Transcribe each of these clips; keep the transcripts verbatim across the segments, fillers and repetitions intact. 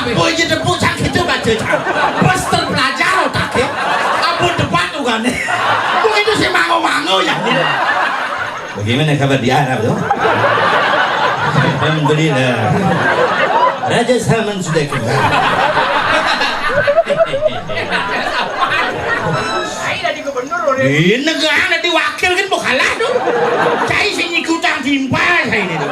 Oh, iya, tepuk cang gitu, Pak Jejang. Pas terpelajar otaknya. Ampun, debat tuh kan. Kok itu sih mango-mango ya? Bagaimana kabar di Arab tuh? Alhamdulillah. Raja Salman sudah kembali. Ini negara nanti wakil kan mau kalah tuh. Cai sing ikutang timpal saya ini tuh.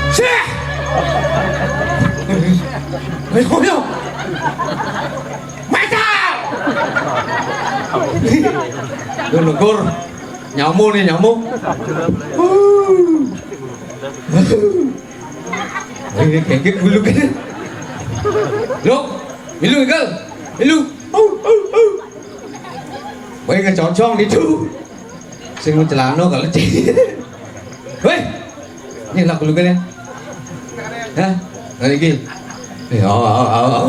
Sih. Ayo, ayo. Metal. Duh, negur. Nyamu nih, nyamu. Uh. Ini kengkek bulu kan. Lo, milu, Igal. Milu. Au, au, au. Woi, kecocong itu. Sing mau celana kalau cek. Woi. Ini laku lu kan ya? Hah? Lagi. Eh, au, au, au, au.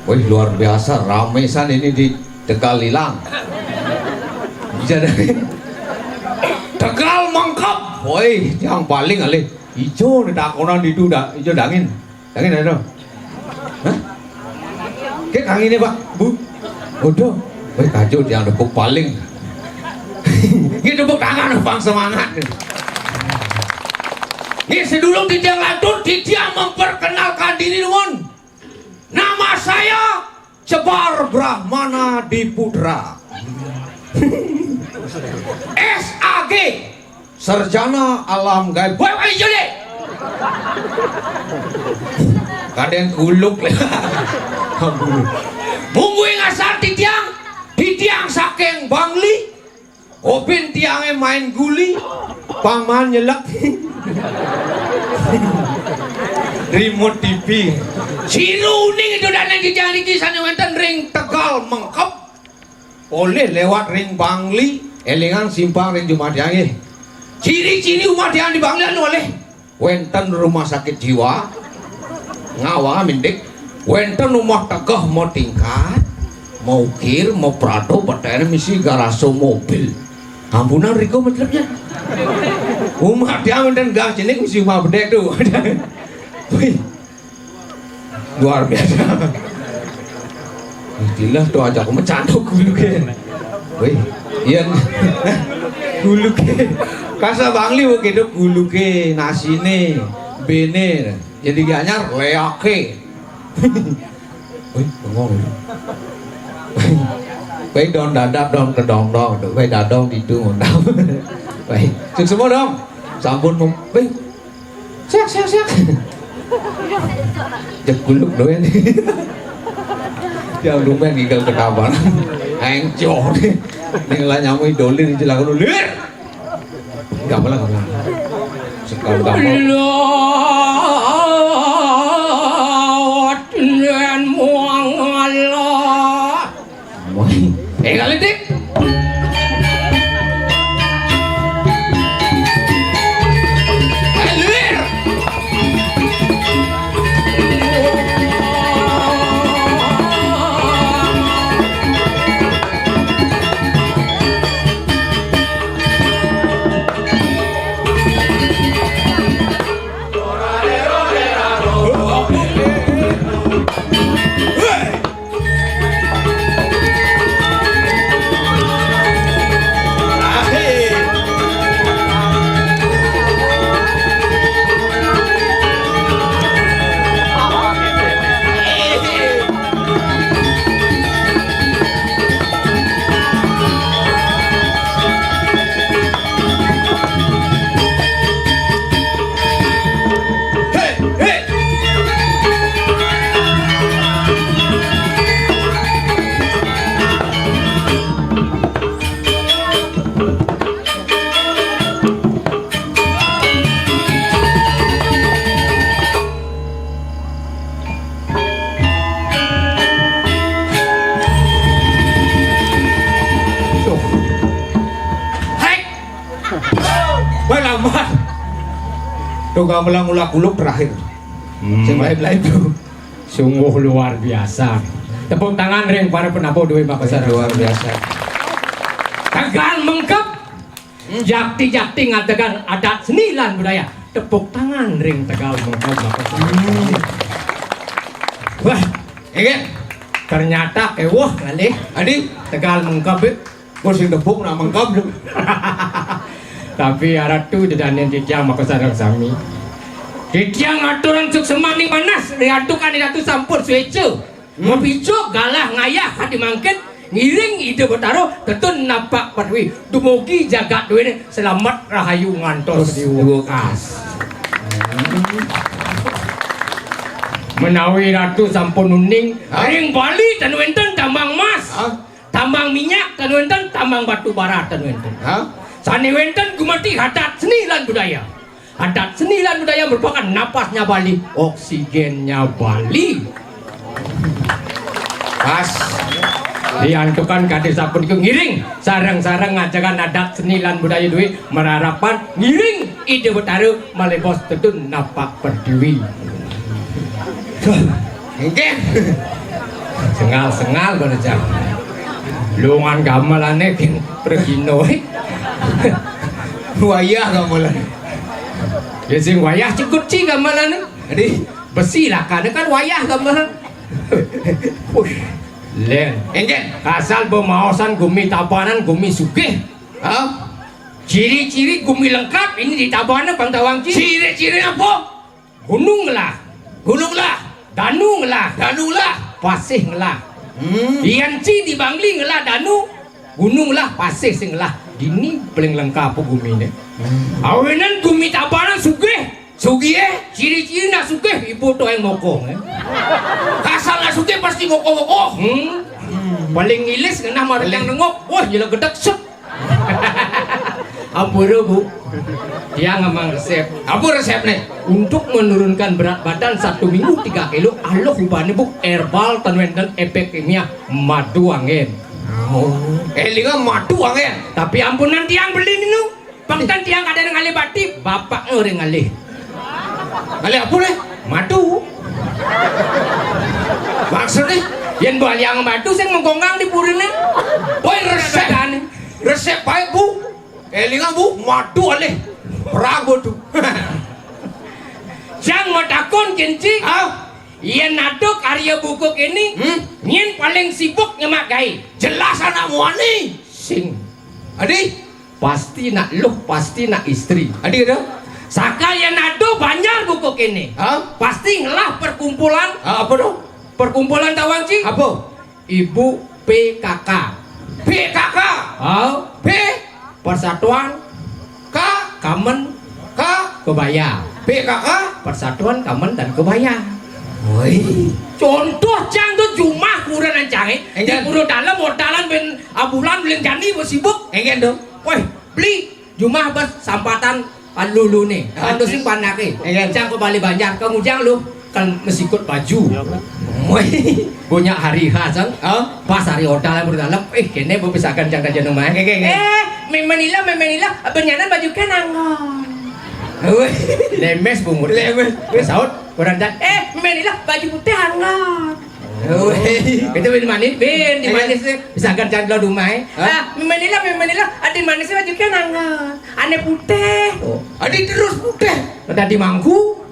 Wih, luar biasa rame san ini di Tegal Ilang. Bisa dari Tegal Mengkep. Woi, yang paling alih. Ijo nih takonan itu dah, ijo dangin. Dangin ada. Hah? Kayak kangen ini, Pak, Bu. Waduh, wih, kajuk yang depuk paling. Ini tepuk tangan, Bang, semangat. Ini sedulur titiang lantur, titiang memperkenalkan diri, nuwun. Nama saya Cebar Brahmana Dipudra. S A G, Sarjana Alam Gaib. Woi, woi, ijo deh. Kadang kuluk. Mungguing asal titiang, titiang saking Bangli. Obin tiangé main guli, pang maan nyelek. Remote T V. Ciri uning itu dan yang titiang niki sané wénten ring Tegal Mengkep. Olih lewat ring Bangli, élingan simpang ring jumah tiangé. Ciri-ciri umah tiang di Bangli anu olih. Wénten rumah sakit jiwa, ngawang mindik, wénten rumah tegeh matingkat, Mau kir, mau Prado, betene misi garasa mobil. Ampunan riko maksudnya. Umat dia menten gang jenik misi mabedek tu. Wih, luar biasa. Istilah tu aja aku mecantok guluke. Wih, iya. Guluke. Kasa Bangli kok gitu guluke, nasine, bene. Jadi anyar leake. Wih, bengong. Wih, don dadap don kedong dong. Wih, dadong ditu ngundang. Wih, suksma dong. Sampun mem-, wih, siap, siap, siap. Cek guluk doyan. Dia lumen gigal ketaban. Encok. Ning lah nyamui dolir celaka lu. Lir. Gamelan, gamelan. Sekali gamelan. Lawat dan muang Allah. Eh, kali dik. Eh, lir. Hek. Wah, lambat. Tuh gamelan ulah kuluk terakhir. Hmm. Sing lain-lain tuh. Sungguh luar biasa. Tepuk tangan ring para penabuh duit Makassar. Luar biasa. Tegal Mengkeb. Jakti-jakti ngadegang adat seni lan budaya. Tepuk tangan ring Tegal Mengkeb, Makassar. Wah, inggih. Ternyata eweh ngalih. Adi, Tegal Mengkeb, eh. Kok sing tepuk nak Mengkeb. Tapi aratu dedanin titiang Makassar sami. Titiang ngaturang suksemaning manas, riantukan Ratu sampun sueca. Hmm. Mapicu galah ngayah adi mangkin, ngiring Ida Betara, tetun napak pertiwi. Dumugi jagat duene selamet rahayu ngantos diwakas. Menawi Ratu sampun uning, ha? Ring Bali tan wenten tambang emas, ha? Tambang minyak tan wenten, tambang batu bara tan wenten. Ha? Sane wenten gumanti adat seni lan budaya. Adat seni lan budaya merupakan napasnya Bali, oksigennya Bali. Pas. Diantukan kadi sampun iku ngiring sareng-sareng ngajagan adat seni lan budaya duwe mararapan ngiring Ida Betara malebos tetun napak pertiwi. Nggih. Sengal-sengal kono, Cak. Lungan gamelane kin pregino. Wayah gamelane. Ya sing wayah cegut ci gamelane. Jadi besi lakane kan wayah gamelan. Push. Len. Enggih. Asal bemaosan gumi Tabanan gumi sugih. Ha? Ciri-ciri gumi lengkap ini di Tabanan Bang Tawang ci. Ciri-ciri apa? Gunung ngelah. Gunung ngelah. Danu ngelah. Danu ngelah. Pasih ngelah. Hmm. Yan ci di Bangli ngelah danu, gunung ngelah, pasih sing ngelah. Dini paling lengkap gumine. Hmm. Awinan gumi Tabanan sugih. Sugih, eh? Ciri-ciri nak sugih, ibu tu yang mokong, eh. Asal nak sugih pasti mokong-mokong. Hmm. Hmm. Paling ngilis ngenah marang yang nengok, wah, jela gedek set. Ampura, Bu. Tiang ngamang resep. Apa resepne? Untuk menurunkan berat badan satu minggu tiga kilo, aluh ubane, Bu, herbal tan wenten efek kimia, madu angin. Oh. Eh, linga madu angin. Tapi ampunan tiang beli ninu. Pang tan tiang kada ngalih bati, bapak orang ngalih. Ngalih apa, Le? Madu. Maksudnya? Yén baliang madu sing menggonggang di purine. Woi, resep. Resep baik, Bu. Élinga, Bu, madu alih. Perang, Bu, tuh. Jang matakon, Kinci. Ah? Yén ada karya buku kene, hmm? Nyén paling sibuk nyemak gaé. Jelas anak muani. Sing. Adi? Pasti nak luh, pasti nak istri. Adi ada? Sakal yén ada banjar buku kene. Ha? Pasti ngelah perkumpulan. Ha, apa tu? Perkumpulan tawang ci? Apa? Ibu P K K. P K K. Ha? P? Persatuan K? Kamen K? Kebaya. P K K? Persatuan Kamen dan Kebaya. Woi. Contoh cang tu jumah kurenan cang, eh. Di Pura Dalem, ordalan ben abulan beling jani bersibuk. Enggak tu. Woi, beli jumah bes sampatan lulu ni. Kan tu simpan nak, eh. Enggak. Cang ke Bali Banjar, ke ngujang lu, kan mesikut baju. Woi. Punya hari khas, kan? Ha? Pas hari ordalan Pura Dalem, eh, kene bepisakan cang kaja numai. Enggak, enggak. Eh, memenila, memenila, benyanan baju kan anggon. Woi. Lemes bungut. Lemes. Saut. Orang dah, eh, menilah baju putih hangat. Woi, itu bin manis, bin, di manis ni. Bisa kan cari lo dumai. Ha? Ah, menilah, menilah, adi manis baju kan hangat. Ane putih. Oh. Adi terus putih. Tadi mangku.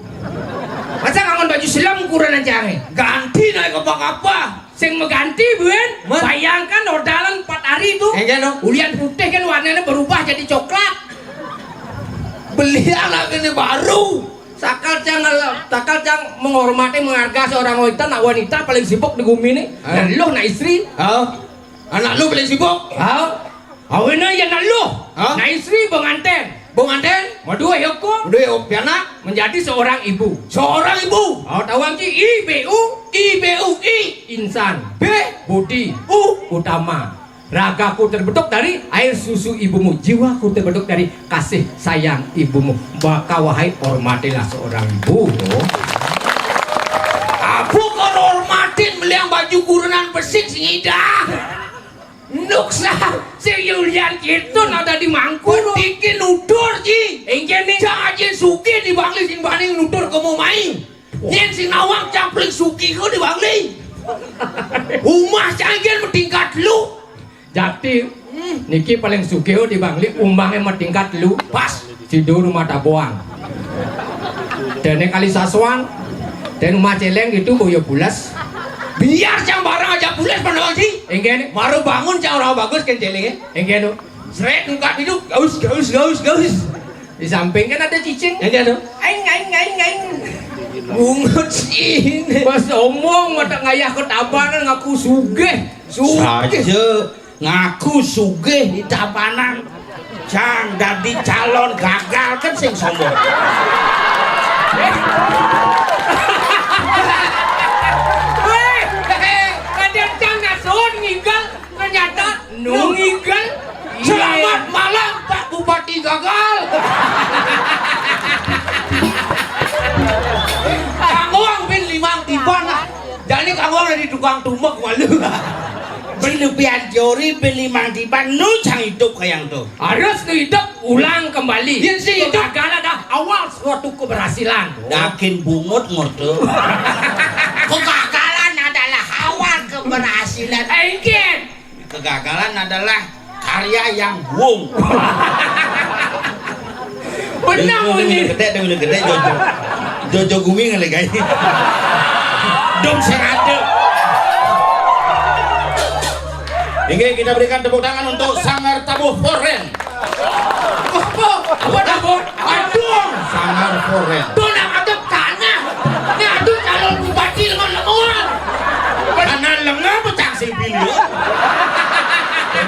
Masa ngangon baju selam ukuran aja, eh? Ganti naik apa-apa. Sing mengganti, bin. Bayangkan ordalan empat hari tu. Enggak, no. Ulian putih kan warnanya berubah jadi coklat. Beli anak ini baru. Sakal cang, sakal cang menghormati, menghargai seorang wanita, nak wanita paling sibuk di bumi ni. Ha? Dan lu nak istri. Ha? Anak lu paling sibuk. Ha? Awena ya nak lu. Ha? Nak istri pengantin. Pengantin? Madua yoko. Madua yoko pianak. Menjadi seorang ibu. Seorang ibu. Ha, tawang ci I B U. I B U I. Insan. B. Budi. U. Utama. Ragaku terbentuk dari air susu ibumu, jiwaku terbentuk dari kasih sayang ibumu. Maka wahai hormatilah seorang ibu. Aku kon hormatin meliang baju kurenan besik sing idah. Nuksa sing Yulian gitu nada di mangku. Diki nutur ji. Enggak nih. Jangan aja suki di Bangli sing bani nutur ke mau main. Yen sing nawang capling suki ku di Bangli. Umah canggen meningkat lu. Jati. Hmm. Niki paling sugih di Bangli, umbange matingkat telu. Pas. Sidu rumah tabuan. Dene kali sasuan. Dan rumah celeng itu boyo bules. Biar cang barang aja bules pada wajib. Enggak nih. Baru bangun cang orang bagus kan celengnya. Enggak tuh. Seret muka itu gaus gaus gaus gaus. Di samping kan ada cicing. Enggak tuh. Aing aing aing aing. Bungut sih. Pas omong mata ngayah ke tabanan ngaku sugih. Sugih. Saja. Ngaku sugih di Tabanan, cang dadi calon gagal kan sing sombong. Weh, kadang cang nasuhun ngigel, ternyata nu ngigel. Selamat malam Pak Bupati gagal. Kanggoang bin limang tiban lah. Jani kanggoang dari tukang tumbek malu. Beli pian teori beli Mang Diban nu cang hidup kayang tu. Harus nu hidup ulang kembali. Yen sing hidup. Kegagalan adalah awal suatu keberhasilan. Yakin bungut ngerti. Kegagalan adalah awal keberhasilan. Engkin. Kegagalan adalah karya yang buung. Benar bunyi. Gede, gede, gede, Jojo. Jojo Gumi ngelegai. Dong sing ada. Oke, kita berikan tepuk tangan untuk Sanggar Tabuh Foren. Apa? Apa tabuh? Aduh. Sanggar Foren. Tuh nak ada tanah. Ini aduh calon bupati lemah-lemah. Tanah lengah pecah sing pilih.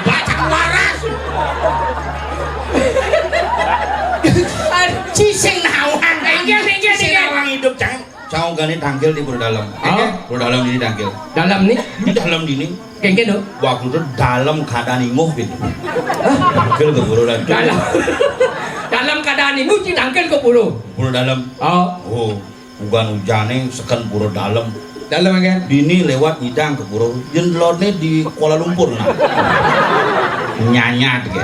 Baca waras. Cising nawang. Enggak, enggak, enggak. Cising nawang hidup, cang. Cang gani tangkil di Pura Dalem. Oh. Pura Dalem ini tangkil. Dalem nih? Di dalam dini. Kengken tuh. Waktu itu dalam keadaan inguh gitu. Tangkil ke Pura Dalem. Dalam. Dalam keadaan inguh, ci tangkil ke Pura. Pura Dalem. Oh. Oh. Bukan hujane seken Pura Dalem. Dalem kan? Dini lewat nyidang ke Pura. Yen lorne di Kuala Lumpur nah. Nyanyat ke.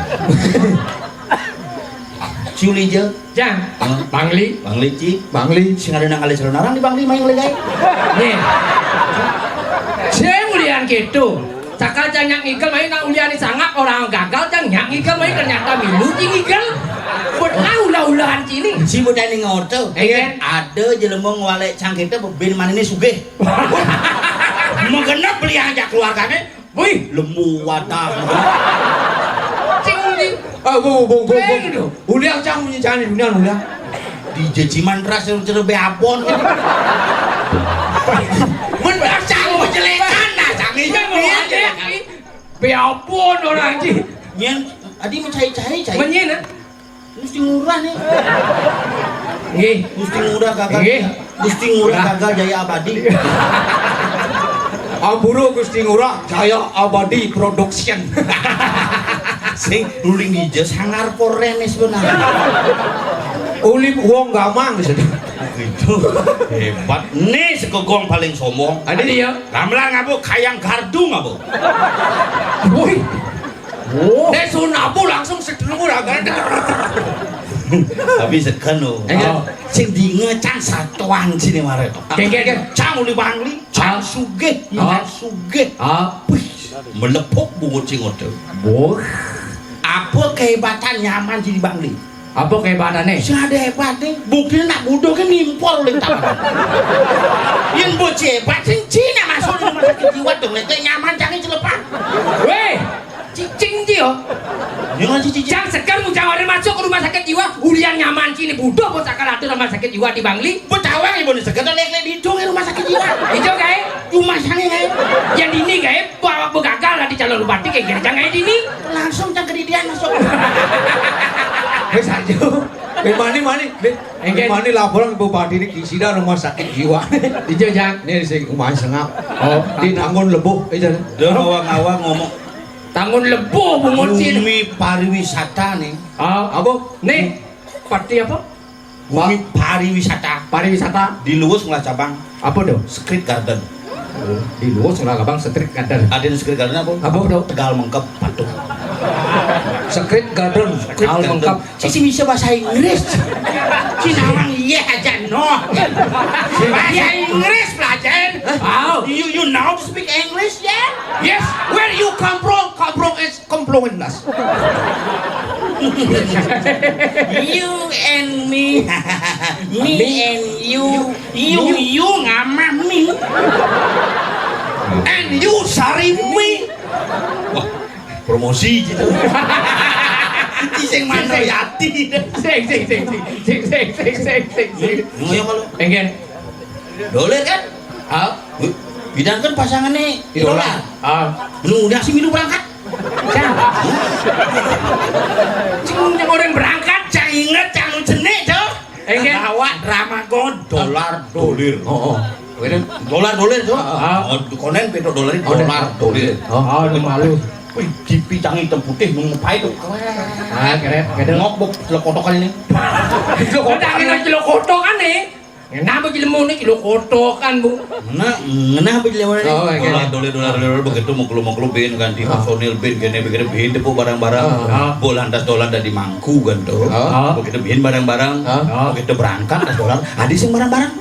Suli je. Jang. Hah? Bangli. Bangli ci. Bangli. Sing ada nang kali serenarang di Bangli main lagi. Nih. Sing ulian kéto. Sakal cang nyak ngigel, mai nak uliané sangak, ora gagal, cang nyak ngigel, mai ternyata milu ci ngigel. Buat ah ulah-ulahan cini. Si budak ini ngoto. Iya. Ada jelema ngwalek cang kéto, bén maniné sugih. Menggenep beli ajak keluargané. Wih, lembu wadah. Cing, cing. Ah, bu, bu, bu, bu. Cing, gitu. Ulian cang punya cang ini, ulian, ulian. Di jajiman teras, cerita beabon. Bener cang menjelekan, nah, cang ini. Beabon orang, cing. Nyén, adi mencai-cai, cai. Menyén, ah? Gusti Ngurah nih. Nggih. Gusti Ngurah gagal. Nggih. Gusti Ngurah gagal jaya abadi. Ampura Gusti Ngurah, Jaya Abadi Production. Sing uling ija sangar korenes benar. Ulip wong gamang sudah. Itu hebat. Nih sekegong paling sombong. Ada dia. Gamelan ngabo, kayang gardu ngabo. Woi. Oh. Nek sun abu langsung sedengu raga. Tapi seken lho. Enggak. Sing dinge cang satuan sini mare. Oke, oke, oke. Cang uli bangli, cang sugih, cang sugih. Ah. Wih, melepuk bungut sing ngodo. Boh. Apa kehebatan nyaman sini bangli? Apa kehebatané? Sing ada hebat nih. Buktinya nak bodoh kan nimpor oleh tangan. Yang bocah hebat sing Cina masuk di rumah sakit jiwa dong. Lek nyaman jangan celepah. Weh, cicing dia. Jangan cicing. Cang seger mujang orang masuk ke rumah sakit jiwa. Ulian nyaman sini bodoh bos sakal atur rumah sakit jiwa di Bangli. Betawang ibu nih seger lek lek di rumah sakit jiwa. Itu kayak rumah sakit kayak. Yang ini kayak bawa begagal lah di calon bupati kayak gini. Jangan ini. Langsung cang kedidian masuk. Wis aja. Wis mani mani. Wis mani laporan bupati ini isi dah rumah sakit jiwa. Ijo, Jang. Ini sing rumah sengap. Oh, di Tangun Lebuh. Ijo. Dia ngawang-ngawang ngomong. Tangun Lebuh bungut sini. Bumi pariwisata nih. Ah, apa? Nih, parti apa? Bumi pariwisata. Pariwisata. Di Luwus ngelah cabang. Apa tuh? Secret Garden. Oh, di Luwus ngelah cabang Secret Garden. Ada yang Secret Garden apa? Apa tuh? Tegal Mengkep, patuh. Secret Garden, Tegal Mengkep. Sisi bisa bahasa Inggris. Si nawang iya aja no. Bahasa Inggris pelajaran. Oh. You you know to speak English ya? Yes. Where you come from? Come from is Kemploin das. You and me. Me and you. You, you ngamah me. And you sari me. Wah, promosi gitu. Iki sing mano yati. Sing sing sing sing sing sing sing sing sing. Ngoyo malu. Enggak. Dolir kan? Ah, bidang kan pasangannya idola. Ah. Nu udah sih milu berangkat. Cang. Cing orang berangkat, cang inget, cang jenik tuh. Enggak. Bawa drama god dolar dolir. Oh, oh. Dolar dolir tuh. Ah. Oh, konen bedo dolar dolar dolir. Oh, malu. Wih, jipi cang hitam putih nunggu pai tuh. Ah, keren, keren. Ngok bok celokotokan ini. Celokotokan ini. Ngenah apa jelema ni kilo kotokan, Bu? Ngenah, ngenah apa jelema ni? Oh, iya. Dolar, dolar, dolar, dolar, begitu mengkelu-mengkelu bin kan, di personil bin, gini, begini, bin, tepuk barang-barang. Ah. Bu lantas dolar dari mangku kan tuh. Ah. Begitu bin barang-barang, begitu berangkat tas dolar, ada sing barang-barang.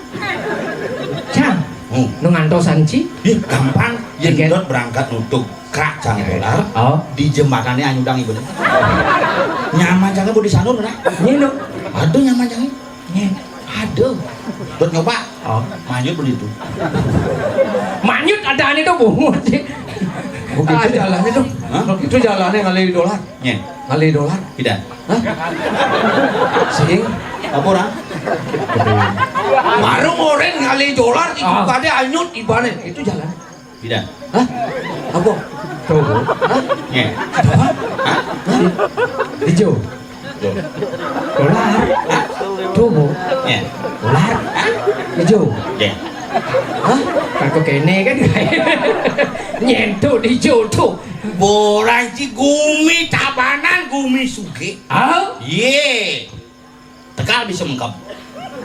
Cang, hmm, nu ngantosan ci? Ih, gampang. Yen dot berangkat nutup krak cang dolar, oh, di jembatannya anyudang ibu. Nyaman cangnya bu di sanur nah. Nyeno. Aduh nyaman cangnya. Nyeno. Aduh. Buat nyoba. Oh. Manyut beli itu. Manyut ada ane tuh bungut. Begitu jalannya tuh. Hah? Begitu jalannya ngalih dolar. Nyen. Ngalih dolar. Tidak. Hah? Sing. Apa orang? Baru orang ngalih dolar itu, ah, pada anyut ibaratnya. Itu jalan. Tidak. Hah? Apa? Coba. Hah? Nyen. Apa? Hah? Hah? Hijau. Dolar. Tuh, Bu. Ya. Dolar. Ijo. Ya. Hah? Kan kok kene kan? Nyentuk di ijo tuh. Borai ci gumi Tabanan, gumi sugih. Ah? Ye. Tegal bisa mengkep.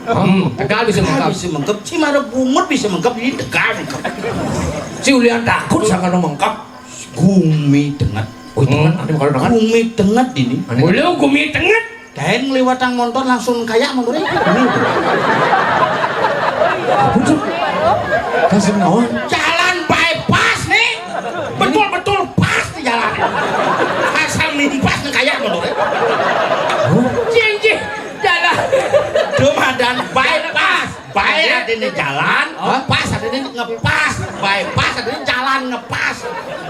Hmm, Tegal bisa mengkep. Bisa mengkep. Ci mara bungut bisa mengkep, ini Tegal mengkep. Ci ulian takut sangkana mengkep. Gumi tenget. Oh, tenget, hmm, ada kalau tenget. Gumi tenget ini. Ada. Mulu gumi tenget. Kain ngliwatang montor langsung kayak montornya. Apa tuh? Kasih naon? Jalan bypass. Asal mimpas nang kaya menurut. Cincin jalan. Dumadan bypass. Baé artiné jalan, pas artiné ngepas, bypass artiné jalan ngepas.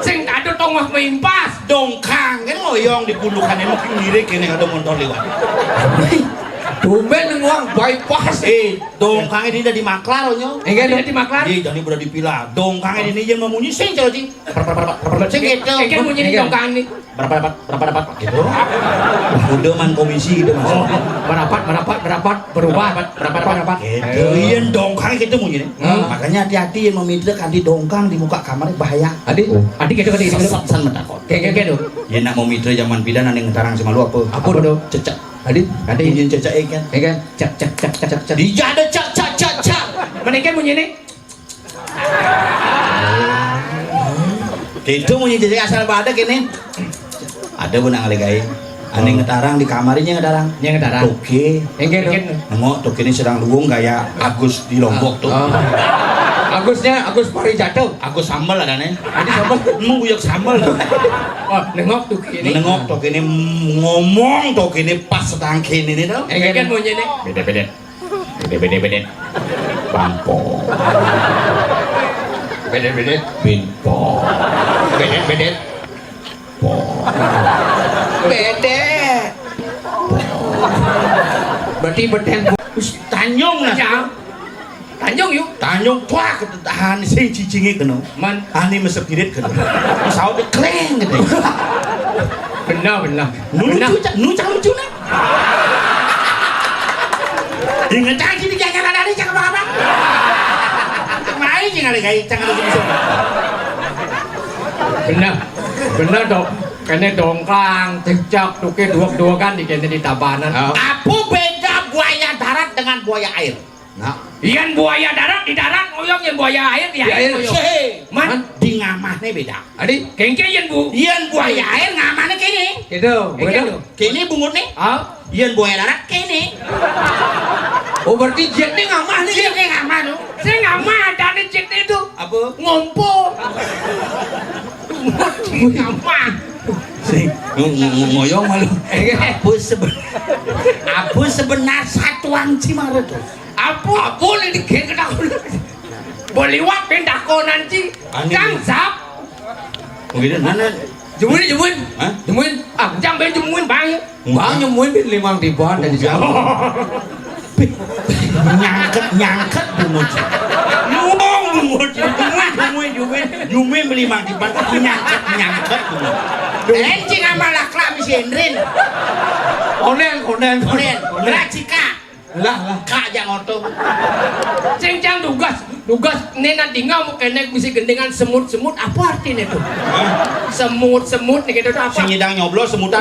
Sing ada tongos mimpas. Dongkang kan ngoyong di pundukané, mungkin mirip kéné ada motor liwat. Tumbén nguang bypass. Eh, dongkangnya dia di maklar, nyo. Enggak, dong. Di maklar. Iya, jadi udah dipilah. Dongkangnya ini yang memunyi sing, Cil, Cil. Sing gitu. Kayak munyi dongkang nih. Berapa dapat? Berapa dapat? Gitu. Udah man komisi gitu, Mas. Oh, merapat, merapat, merapat, berubah. Merapat, merapat, merapat. Gitu. Iya, dongkang gitu munyi nih. Hmm. Makanya hati-hati yang meminta kanti dongkang di muka kamar bahaya. Adi, adi gitu, adi gitu. San, san mentakon. Kayak gitu. Ya nak mau mitra zaman pidan ada yang ngetarang sama lu apa? Apa tuh? Cecak. Adi, adi. Munyi cecak ikan. Ikan. Cak, cak, cak, cak, cak, cak. Dijada cak, cak, cak, cak. Mana ikan munyi nih? Gitu munyi jadi asal pada kene. Ada pun nang legai. Ane ngetarang di kamar ini ngetarang. Yang ngetarang. Oke. Yang kayak dong. Nengok tuh kini sedang luwung gaya Agus di Lombok tuh. Oh. Agusnya Agus Parijato. Agus sambal ada nih. Tadi sambal. Emang guyok sambal tuh. Oh, nengok tuh kini. Nengok tuh kini ngomong tuh kini pas sedang kini nih tuh. Yang kayak munyi nih. Beda-beda. Bede, bede, bede. Bampo. Bede, bede. Binpo. Bede, bede. Po. Bede. Berarti beden. Us, Tanjung nah. Ya. Tanjung yuk. Tanjung tuah ketahan sing cicingi kena. Man. Ani mesepirit kena. Saut kering gitu. Benar, benar. Nu lucu, nu cang lucu nah. Ingat aja di jalan ada cakap apa? Main jangan ada gaya, jangan ada bisa. Benar. Benar dong. Kene dongkang, cekcok, tuke duak-duakan di kene di tabanan. Oh. Apa beda buaya darat dengan buaya air? Nah. Yang buaya darat di darat, ngoyong yang buaya air di air. Di air. Ngoyong. Man, di ngamahnya beda. Adi, kengke yen bu. Yen buaya air ngamane kene. Gitu, gitu. Kene bungut nih. Ah, yen buaya darat kene. Oh, berarti jet nih ngamah nih. Jet nih ngamah tuh. Saya ngamah ada nih jet itu. Apa? Ngompo. Ngamah. Sing ngoyong malu. Apa seben-, apa sebenar satuan Cimara tuh? Apa? Apa nih digen kena. Boliwat pindah konan ci. Kang Zap. Mungkin mana? Jemuin, jemuin. Hah? Jemuin. Ah, jam ben jemuin bang. Bang jemuin ben limang ribuan dari jauh. Nyangket, nyangket bungut. Nyuwung bungut. Jemuin, jemuin, jemuin. Jemuin beli limang ribuan. Nyangket, nyangket bungut. Encing sama lakla misi Endrin. Onen, onen. Onen. Onen. Lah, cika. Lah, lah. Kak, jangan oto. Sing cang tugas, tugas nena tinggal mau kena misi gendengan semut-semut, apa artinya tuh? Semut-semut nih gitu tuh apa? Sing nyidang nyoblos semutan.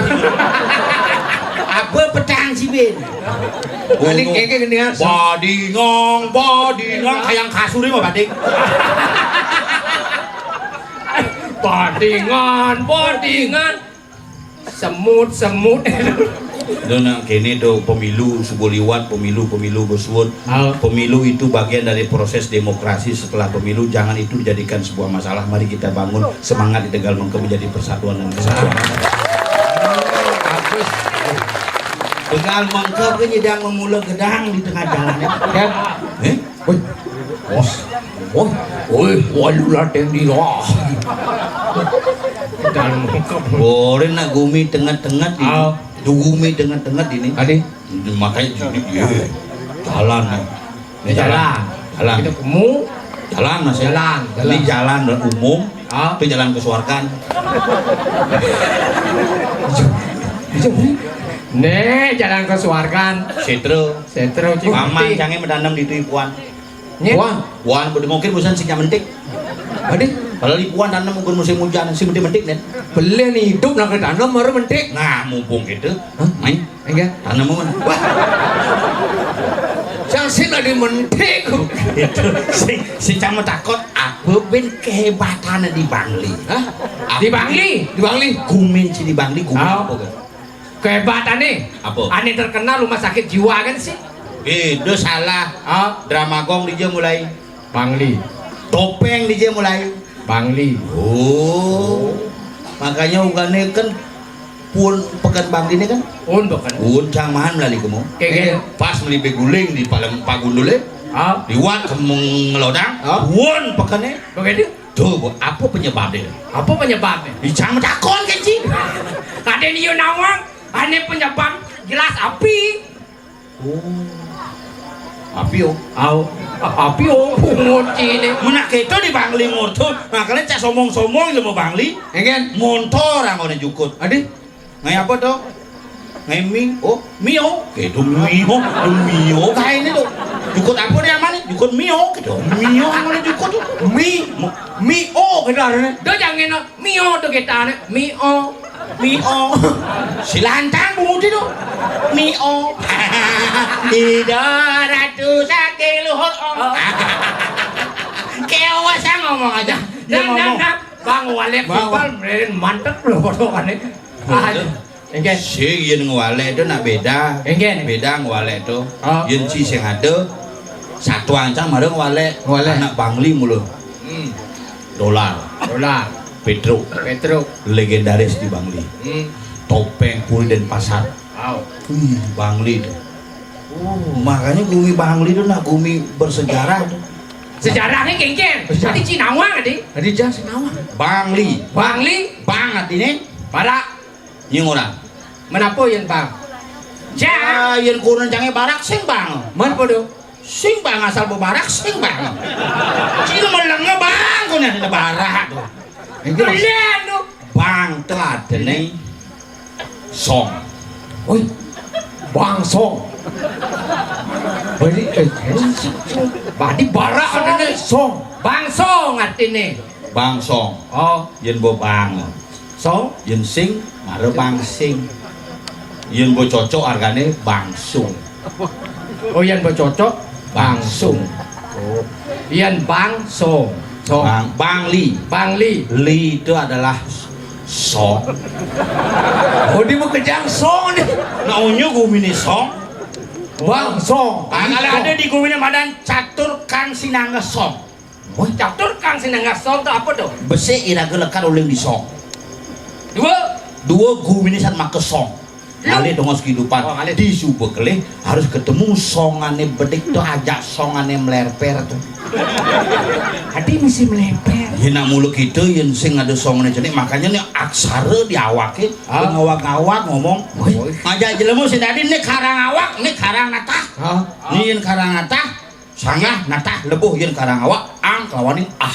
Apa petang sih, Bin? Tadi kayaknya gendengan sem- Badingong, badingong, kayak kasur ini mah bading. Badingan, badingan. Semut, semut. Itu nak kene do pemilu subuh liwat, pemilu, pemilu besuut. Oh. Pemilu itu bagian dari proses demokrasi. Setelah pemilu, jangan itu dijadikan sebuah masalah. Mari kita bangun semangat di Tegal Mengkep menjadi persatuan dan kesatuan. Bagus. Tegal Mengkep ini sedang memula gedang di tengah jalan ya. Ya. Eh? Woi. Woi. Woi. Woi, walu lateng di lah. Tegal Mengkep. Boleh nak gumi tengah-tengah ini. Ah. Di gumi tengah-tengah ini. Adi. Makanya ini dia. Jalan nih. Ini jalan. Jalan. Kita kemu. Jalan, Mas, ya? Jalan, jalan. Ini jalan umum. Ah. Itu jalan ke suarkan. Nih, jalan ke suarkan. Setro. Setro, Cik. Paman, Cik. Jangan menanam di itu ipuan. Nyet. Puan. Puan, kudu mungkin busan sing mentik. Adi? Padahal ipuan tanam ukur musim hujan, sing mentik-mentik, nih. Beli nih hidup nak tanam baru mentik. Nah, mumpung gitu. Hah? Main. Enggak. Tanam mana? Wah. Cang sing lagi mentik. Itu sing, sing cang mau takut apa ben kehebatan di Bangli? Hah? Di Bangli? Di Bangli. Gumin sih di Bangli, gumin apa, kan? Kehebatannya. Apa? Ane terkenal rumah sakit jiwa kan sih? Eh, itu salah. Ah. Drama gong dia mulai. Bangli. Topeng dia mulai. Bangli. Oh. Makanya ugané kan pun peken Bangli né kan. Pun peken. Pun cang mahan melali kemu. Kéngkén. Pas meli bé guling di palem pagundulé. Ah. Liwat kemeng ngelodang. Ah. Pun pekené. Begitu. Tuh, Bu, apa penyebabnya? Apa penyebabnya? Icang matakon kan, Ci? Kadén ieu nawang, ané penyebab jelas api. Oh. Api, oh. Au. Api, oh, pungut Ci né. Mun nak kéto di Bangli murtun, makanya cak sombong-sombong ilmu Bangli. Engkén. Montor anggoné jukut. Adi? Ngai apa to? Ngai mi, oh, mio. Kéto mio, mio kain itu. Jukut apa né aman nih? Jukut mio, kéto mio anggoné jukut tuh. Mi, mi, oh, kéto adané. Do jangin, mio to kétané. Mio, mio. Si lantang bungut itu. Mio. Ida ratu saking luhur, oh. Oh. Kéwas ngomong aja. Dia ngomong. Bang Walé Bang Bal meren mantep lho potongané. Ah, Betul. Engkén. Sing yén ngwalé to nak béda. Engkén. Béda ngwalé to. Oh. Yén ci sing ada, satu ancang mara ngwalé. Ngwalé. Anak Bangli mulu. Hmm. Dolar. Dolar. Pétruk. Pétruk. Legendaris di Bangli. Hmm. Topéng Puri Denpasar. Wow. Wih, Bangli to. Oh. Makanya gumi Bangli to nak gumi bersejarah to. Sejarahnya kéngkén. Sejarah. Tadi Ci nawang, adi? Tadi jang sing nawang. Bangli. Bangli. Bang artiné? Barak. Nying orang. Menapa yén bang? Jang. Ah, yén kurang jangé barak sing bang. Men podo. Sing bang asal bebarak sing bang. Cil melengé bang kuwi ada barak to. Engkén. Kalian to. Bang to artiné song. Wih, bang song. Badi, eh, badi barak artiné song. Bang song artiné. Bang song. Oh. Yén bo bang. Song. Yén sing, mara bang sing. Yén bo cocok argané bang sung. Oh, yén bo cocok, bang sung. Oh. Yén bang song. Song. Bang, Bangli. Bangli. Li itu adalah song. Oh, di mau kejang song nih. Nah, unyu guminé song. Bang song. Kalau ada di guminé madan catur kang sinangga song. Wah, catur kang sinangga song to apa to? Besik iraga lekad uling di song. Dua. Dua guminé san maka song. Lu. Ngalih dongos kehidupan. Oh, ngalih. Di suba kelih harus ketemu songané bedik to, ajak songané mlérpér to. Adi mesti mlérpér. Yén nak mula kita yén sing ada songané cenik, makanya né aksara di awaké. Ah. Ngawag-ngawag ngomong. Woi. Ngajak jelema sing dadi né karang awak, né karang natah. Ah. Né yén karang natah, sanggah, natah, lebuh, yén karang awak, ang kelawaning ah.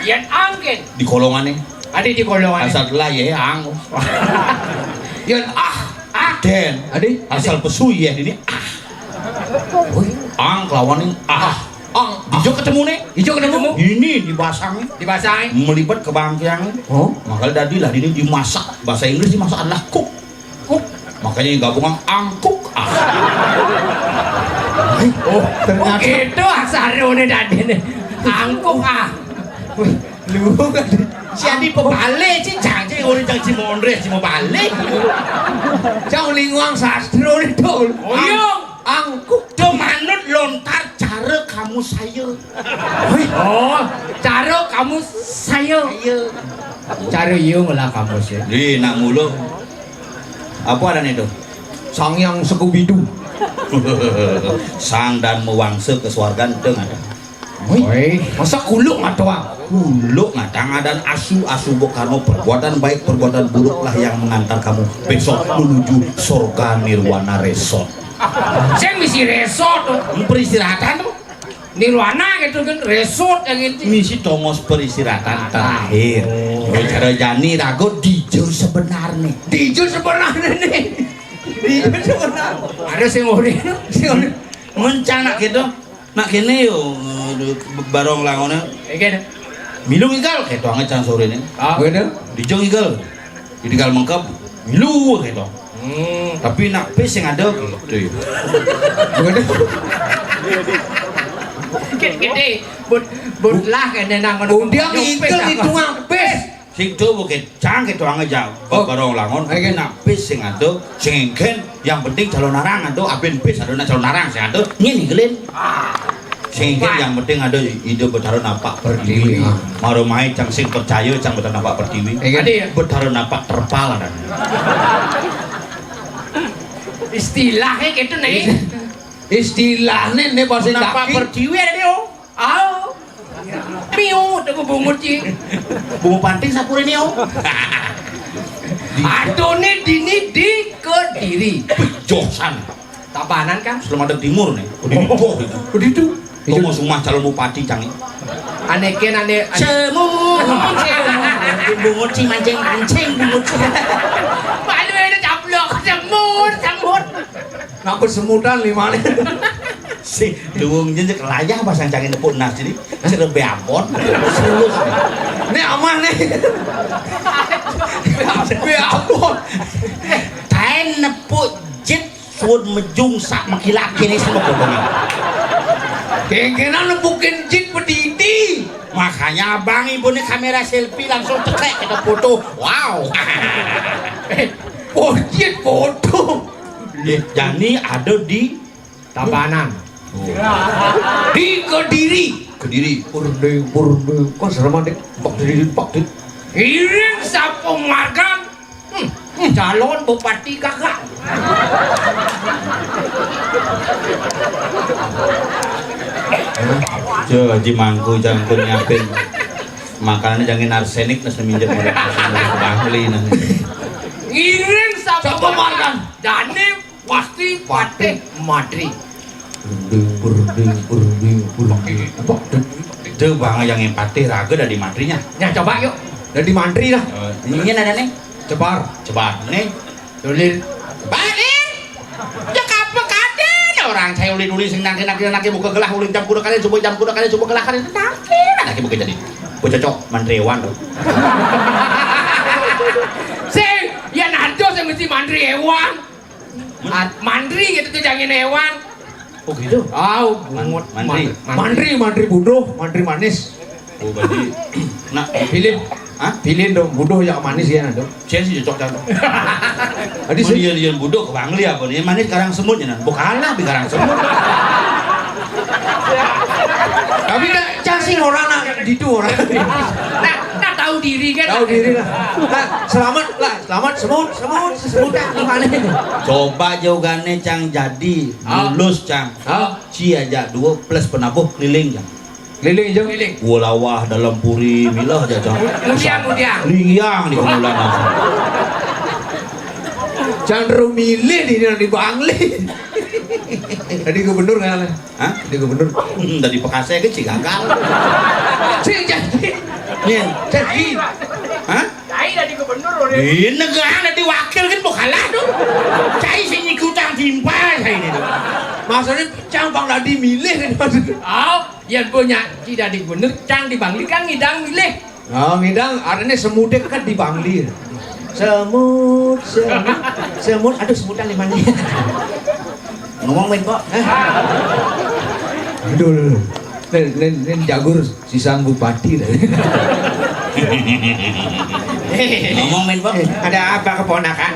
Yén ang kén? Di kolongané. Adi di kolongané. Asal telah yé ang. Yén ah. Ah. Dén. Adi. Asal pesu yé dini ah. Woi. Ang kelawaning ah. Ang. Dija ketemuné? Dija ketemu? Ini dibasangé. Dibasangé. Melibet ke bangkiangé. Oh. Makanya dadi lah dini dimasak. Bahasa Inggris dimasak adalah cook. Kuk. Makanya gabungan angkuk ah. Oh, ternyata. Oké, itu asaroné dadi né. Angkuk ah. Wih, lu kan. Si Adi pebalé, Ci, jang, Ci, orang jang Ci mondré, Ci mau balé. Jang linguang sastra itu. Oh, iya. Ang-, angkuk. Itu manut lontar cara kamu saya. Wih. Oh, cara kamu saya. Saya. Cara iya ngolah kamu sih. Di nak mulu. Apa adané to? Sang Hyang Sekubidu. Sang dan mewangsa ke swargan teu ngadan. Woi, masa kuluk ngatang? Kuluk ngatang adan asu, asu mbok karena perbuatan baik, perbuatan buruklah yang mengantar kamu besok menuju surga nirwana resort. Sing misi resort to. Peristirahatan to. Nirwana gitu kan, resort yang inti. Misi tongos peristirahatan terakhir. Oh. Cara jani rago dija sebenarné. Dija sebenarné né. Dija sebenarné. Ada sing ori, sing ori. Mencang nak gitu. Nak kéné yo, aduh, barong langoné. Oké deh. Milu ngigal kéto angé can soréné. Ah. Kowe deh. Dija ngigal. Ditinggal mengkeb, milu kéto. Hmm. Tapi nak pis sing ada gitu ya. Kowe deh. Kéné, kéné, but, but lah kéné nang ngono. Undian ngikel hitungan pis. Sing do bukit cang kéto angé jang. Oh. Barong langon, tapi nak pis sing ada, sing engkén, yang penting calon arang ada, abin pis ada nak calon arang sing ada, ngin ngikelin. Ah. Sing yang penting ada ide Betara Napak Pertiwi. Pertiwi. Maro mae cang sing percaya cang Betara Napak Pertiwi. Ingat. Ada ya? Betara Napak Terpal ada. Istilahnya gitu nih. Istilahnya nih bahasa Napak Pertiwi ada dia. Au. Miu, tuh bungut sih. Bungut panting sapure niu. Adone dini di Kediri. Josan. Tabanan kan? Selamat Timur nih. Udah itu. Udah itu. Tunggu semua calon bupati canggih. Aneh kan aneh. Semut. Bungut sih mancing mancing bungut. Malu ini caplok semut semut. Ngangkut semutan lima nih. Si duwung jenjek layah pasang canggih nepuk nas jadi cerebe abon. Serius. Ini amah nih. Cerebe abon. Tain nepuk jet suud mejung sak mekilak kene semua bohongan. Kengkenan nepukin jet pedidi. Makanya abang ibu nih kamera selfie langsung cekrek kita foto. Wow. Eh, oh, jet foto. Jani ada di Tabanan. Di Kediri. Kediri. Berdeng, berdeng. Kok serem dek? Bak diri, bak diri. Iring sapo margan? Hmm, hmm, calon bupati gagal. Coba Haji Mangku jangkun nyiapin makanannya jangan arsenik terus minjem orang Bangli nah. Iring sapo margan? Dane pasti patih matri. Berding, berding, berding, berding. Apa? Itu bang yang patih raga dari matrinya. Ya coba yuk. Dari mantri lah. Eh, ini ada nih. Cebar. Cebar. Nih. Tulir. Balik. Ya kapan kadang orang saya ulin-ulin sing nangke-nangke nangke buka gelah ulin jam kuda kali coba jam kuda kali coba gelah kali nangke nangke buka jadi. Gue cocok mantri hewan tuh. Sing ya nanti saya mesti mantri hewan. At-, mandri gitu tuh jangan hewan. Oh gitu. Au, bungut. Mandri. Mandri, mandri buduh, mandri manis. Oh, berarti nak pilih. Hah? Pilih dong, buduh yang manis ya, dong. Saya sih cocok kan. Tadi sih dia dia buduh ke Bangli apa nih? Manis karang semutnya nah. Bukanlah di karang semut. Tapi tak cacing orang nak ditu orang. Nah, nah tahu diri kan. Tahu diri lah. Nah, selamat lah, selamat semut, semut, semut dah gimana? Coba jauhane cang jadi lulus cang. Ci aja dua plus penabuh keliling cang. Keliling jauh keliling. Gua lawah dalam puri milah aja cang. Mudiang mudiang. Liang di kemulan langsung. Cang rumilih di di Bangli. Tadi gubernur kan? Hah? Jadi gubernur. Hmm, tadi Bekasi ke Cigagal. Cing jadi. Nih, jadi. Hah? Cai dari gubernur loh. Ini negara nanti wakil kan mau kalah dong. Cai sing ikutang timpal saya ini tuh. Maksudnya cang bang tadi milih kan maksudnya. Oh, yang punya tidak di gubernur, cang di Bangli kan ngidang milih. Oh, ngidang artinya semut dekat di Bangli. Semut, semut, semut. Aduh, semutan lima nih. Ngomong main kok. Eh. Aduh. Nen, nen, nen jagur si sang bupati dah. Ngomong main kok. Ada apa keponakan?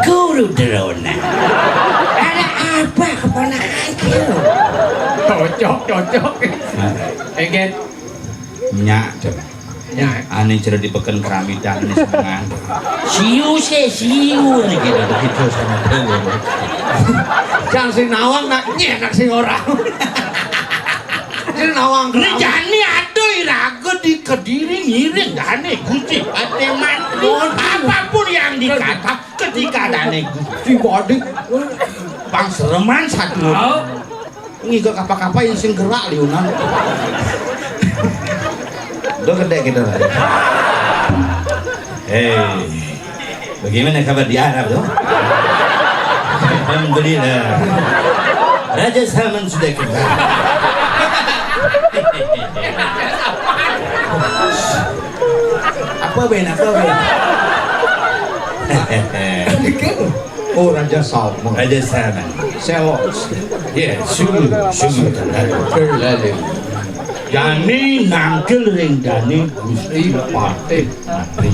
Guru Drona. Ada apa keponakan? Cocok, cocok. Enggak. Nyak, coba. Nyak. Ane cerita di peken keramitan nih semangat. Siu se siu nih gitu begitu sama tuh. Cang si nawang nak nyek nak sing orang. Si nawang. Ini jani ada iraga di Kediri ngiring jani guci ate mati. Apapun yang dikata ketika ada ane guci body. Bang sereman satu. Oh. Ngiga kapa-kapa yang sing gerak liunan. Udah gede kita lah. Hei, bagaimana kabar di Arab tuh? Alhamdulillah. Raja Salman sudah kembali. Apa ben? Apa ben? Oh, Raja Salman. Raja Salman. Selok. Ya, sungguh, sungguh terlalu. Terlalu. Jani nangkil ring jani Gusti Patih Matri.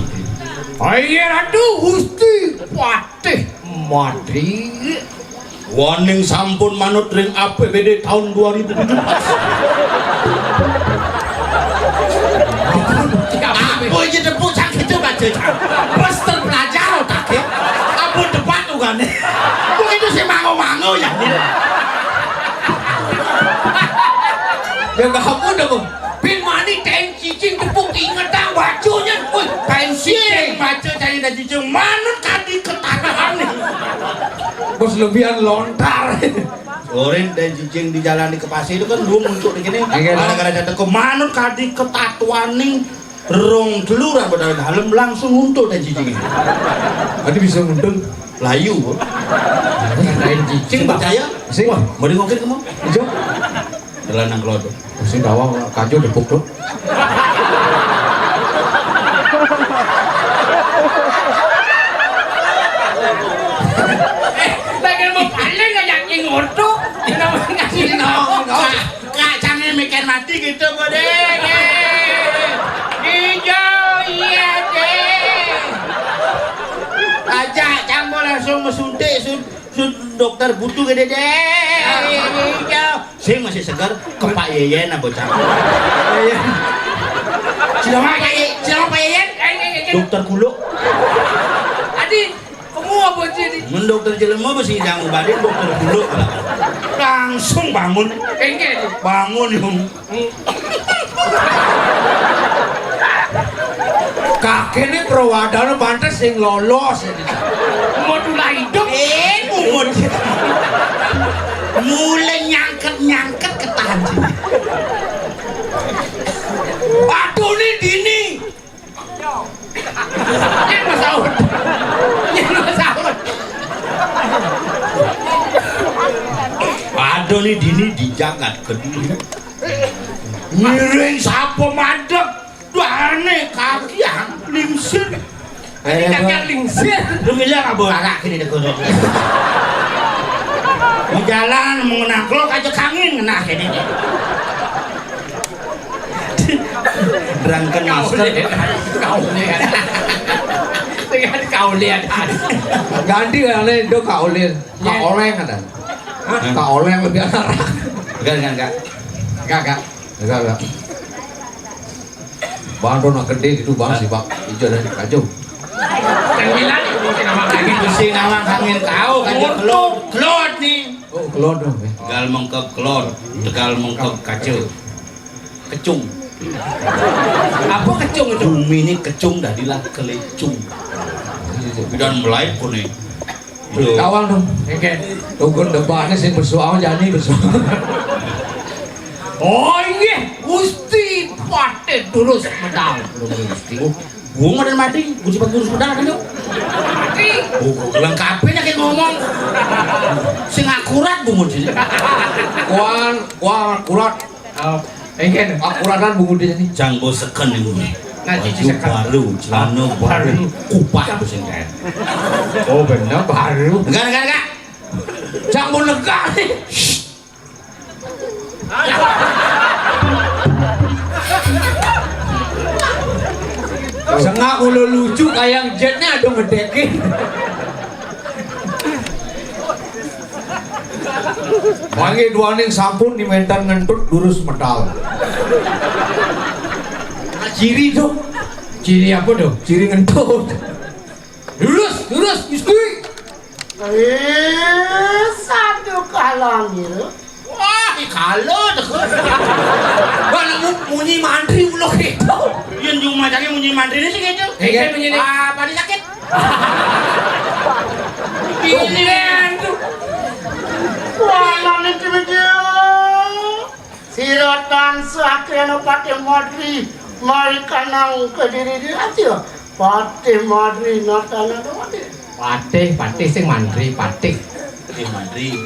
Ayo Ratu Gusti Patih Matri. Waning sampun manut ring A P B D tahun dua ribu tujuh belas. Apa aja tepuk cang gitu baca cang. Pas terpelajar otaknya. Apa debat tukane. Kok itu sih mango-mango ya? Ya nggak apa dong. Bin mani ten cicing tepuk ingetang bacanya. Woi, ten cicing baca cari dan cicing manut kadi ketakutan nih. Bos lebihan lontar. Lorin dan cicing di jalan di Kepasi itu kan dulu muncul di sini. Gara-gara jatuh ke manut kadi ketatuaning rong telu rambut dalem langsung untul dan cicing. Tadi bisa untul. Layu. Dan cicing percaya? Sing. Wah, mau di ngokir kamu? Ijo. Dalan nang klodo. Sing dawang kajo depuk tuh. Eh, lagi mau paling ngajak ing orto. Ini namanya ngasih nong. Kak, cange mikir mati gitu, Bode. Ijo, iya, deh. Aja, cang mau langsung mesuntik, sun, sun dokter butuh gede, deh. Ijo. Sing masih segar, ke Pak Yeyen apa cang? Sila Pak Yeyen, sila Pak Yeyen. Dokter kuluk. Adi, kamu apa jadi? Mun dokter jelema besi idang ubadin dokter kuluk. Langsung bangun. Engke. Bangun, Yung. Kakene prawadana pantes sing lolos. Mau tulah hidup. Eh, umut. Mulai nyangket-nyangket ketahan sini. Aduh, nih dini. Yen Mas Aud. Yen Mas Aud. Aduh, nih dini di jagat kediri. Ngiring sapa madeg? Duh, aneh kakian lingsir. Eh, kakian lingsir. Lu bilang apa arak ini deh kodok. Mau jalan mau ngenah klok aja kangin ngenah ini. Drunken master. Kaulian. Kaulian. Dengan kaulian. Ganti kan itu kaulian. Kak Oleng ada. Kak Oleng lebih anak. Enggak, enggak, enggak. Enggak, enggak. Enggak, enggak. Bang Don gede gitu, Bang, sih, Bang. Ijo dan kacau. Sembilan itu mesti nama lagi. Mesti nama kangin tahu, kacau kelot. Kelot nih. Oh, kelot dong, ya. Tegal mengkep kelot, tegal mengkep kacau. Kecung. Apa kecung itu? Bumi ini kecung, dadilah kelicung. Dan mulai kuning. Kawang dong. Oke. Tukun depannya sing bersuara jani bersuara. Oh, inggih, Gusti Patih Durus Medal. Gusti. Oh, gua mau dan mati, Gusti Patih Durus Medal kan, yuk. Mati. Oh, lengkapin lagi ngomong. Sing akurat, Bu Mudi. Kuan, kuan akurat. Oh, engken. Akuratan Bu Mudi nih. Janggo seken nih, Bu. Nanti baju diseken. Baru, celana baru, baru. Kupah tuh sing kayak. Oh, bener, baru. Enggak, enggak, enggak. Janggo lega nih. Sengak ulo lucu kayang jetnya ada ngedekin. Wangi duaning sampun dimentan ngentut durus medal. Ciri tuh. Ciri apa tuh? Ciri ngentut. Lurus, lurus, Gusti. Eh, satu kalam gitu. Wah, kalo deh. Bang, mu-, munyi mantri ulo gitu. Yen di rumah sakit munyi mantri ini sih gitu. Iya, munyi ini. Ah, pada sakit. Pilihan tuh. Wah, nang itu begitu. Sira tansah kena Patih Madri, mari kanang kediri di hati. Patih Madri, natana doang deh. Patih, patih sing mandri, patih. Patih Madri.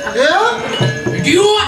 Aduh. Dia.